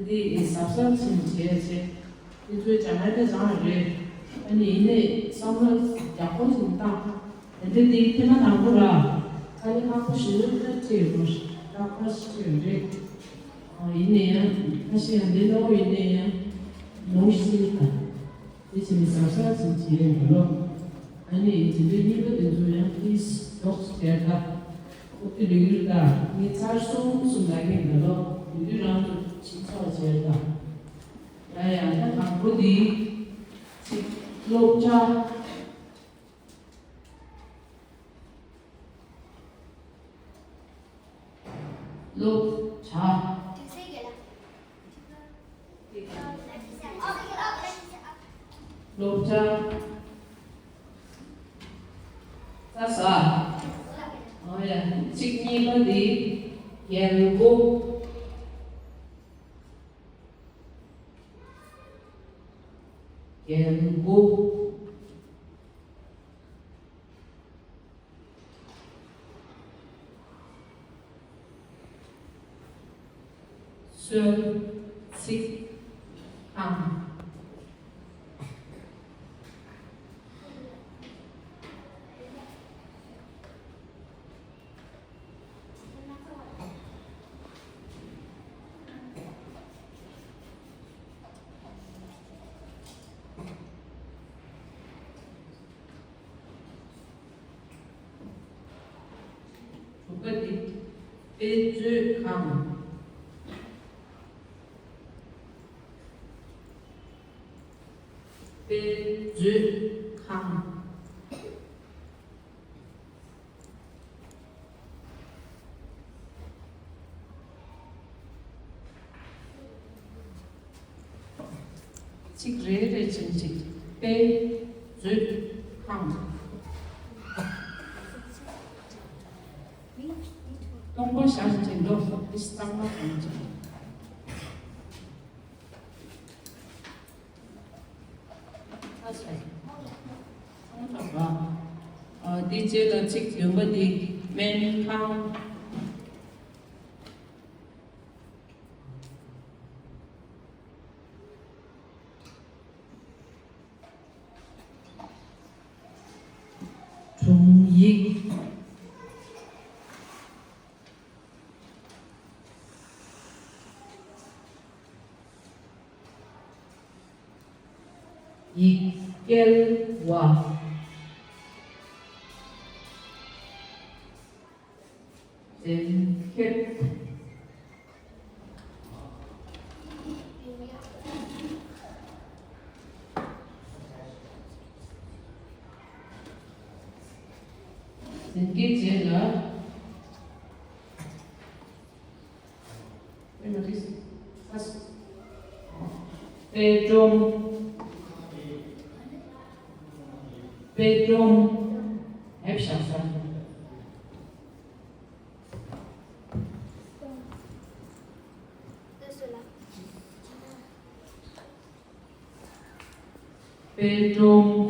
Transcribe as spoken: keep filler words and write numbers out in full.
འདི་གཟབ་གཟབ་བྱས་བྱས་བྱས། འདི་ཚོའི་སྦྱང་ཡ་དེ་སྦྱང་ཡ་རེད། ཨ་ནི་ཡིན་ནའི་བསམ་བློ་ཡག་པོ་ཞིག་བཏང་། དེ་འདྲ་འདི་ཐེངས་མ་དང་པོ་ར། དཀའ་ལས་ཁག་པོ་ཞེ་པོ་ཅིག་འཕྲད་ཡོད་རེད། ཁག་པོ་ཞིག་འཕྲད་ཡོད་རེད། ཨ་ཡིན་ན་ཡང་ཁ་ཤས་ཡང་འདི་ནོར་ཡིན་ན་ཡང་ནོར་ཞིག་དང་། དེ་བྱས་ནས་གཟབ་གཟབ་ཅིག་བྱས་ཡིན་པ་ལོ། ཨ་ནི་དེ་འདྲའི་གཉིས་པ་དེ་ཚོ་ཡང་ཕིས་ལོགས་བྱས་ད། ཨོ་ཏི་ལུག་ཡུལ་ད་ངས་ཚར་གསུམ་གསུམ་ལ་ཡིན་པ་ལོ། ཡུལ་དུས་རང་ཚོ་ཕྱིན་ཚར་བྱས་ད། ཡ་ཡ་ད་དང་པོ་འདི་ཚིག་སློབ་གྲྭ། སློབ་གྲྭ། སློབ་གྲྭ། ས་ས། ཨོ་ཡ། ཚིག་གཉིས་པ་འདི་རྒྱལ་སྒོ། རྒྱལ་སྒོ། གསོལ་ཚིགས་ཁང་། དྲུག་པ་འདི་དཔེ་མཛོད་ཁང་། དཔེ་མཛོད་ཁང་། ཚིག་རེ་རེ་བཞིན་ཅིག་དཔེ་མཛོད་ཁང་། སྟོང་པ་ཞག་ཅིག་འགྲོ་འདི་གཙང་མ་གང་ཅིག་འདི་རྗེས་ལ་ཚིག་བདུན་པ་འདི་སྨན་ཁང་། དྲུང་ཡིག་ཡིག་སྐྱེལ་བ། འཛིན་ཁྱེར། འཛིན་གྱི་རྗེས་ལ། དཔེ་སྒྲོམ། དཔེ་སྒྲོམ། ཨེབ་ཤག་ས། དཔེ་སྒྲོམ།